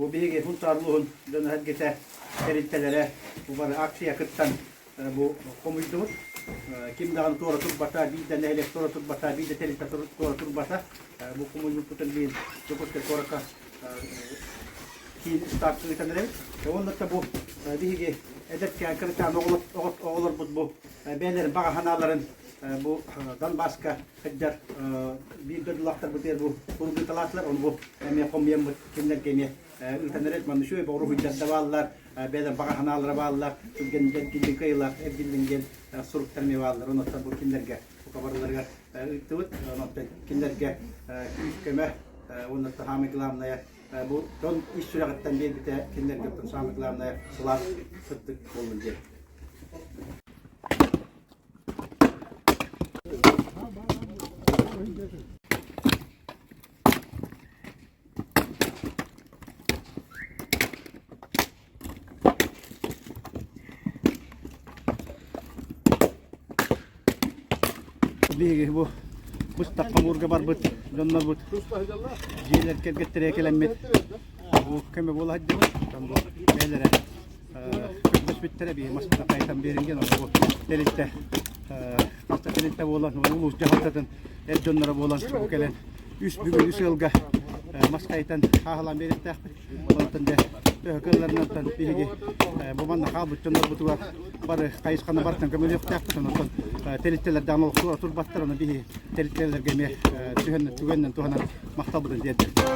Бу биһиги Сунтаар улууһун дьоно-сэргэтэ, тэрилтэлэрэ бу бары акция кыттан бу хомуйдубут. Ким даҕаны туора турбата, биир да нэһилиэк туора турбата, биир да тэрилтэ туора турбата. Бу хомуйбуппутун биир Дьокуускай куоракка киин ыстаапка ыытан эрэбит. Уонна да бу биһиги эдэркээн кырачаан оҕолорбут бу бэйэлэрин баҕа санааларын бу Донбасска сылдьар биир дойдулаахтарбытыгар бу уругуйталаатылар, ону бу эмиэ хомуйаммыт кинилэргэ эмиэ ыытан эрэбит. Манна үчүгэй боҕуруһуйдар да бааллар, бэйэлэрин баҕа санаалара бааллар, түргэн эргиллин кыайыылаах эргиллин диэн суруктар эмиэ бааллар. Онон бу кинилэргэ бука барыларыгар ыыттыбыт. Онон кинилэргэ күүс-көмө уонна самое главное бу дьон ис сүрэҕиттэн биэрбитэ кинилэргэ самое главное сылаас сырдык буоллун диэн. Биһиги бу быстах хомуурга барбыт дьоннорбут дьиэлэр кэргэттэрэ кэлэммит бу көмө буола сылдьабыт. Бу бэйэлэрэ көрдөспүттэрэ биһи маспыта хайытан биэриҥ диэн бу тэрилтэ хас да тэрилтэ буолан улуус дьаһалтатын эр дьонноро буолан бу кэлэн үс бүгүн үс ыалга мас хайытан хааһылаан биэриэхтээхпит. Онтон дьэ төһө кыалларынан биһиги бу манна хаалбыт дьоннорбутугар бары хайысханы барытын көмөлүөхтээхпит. Онон тэрилтэлэрдээн олохтуур турбаттар, ону биһи тэрилтэлэргэ эмиэ түһэн түгэннэн туһанан махталбытын тиэрдэбит.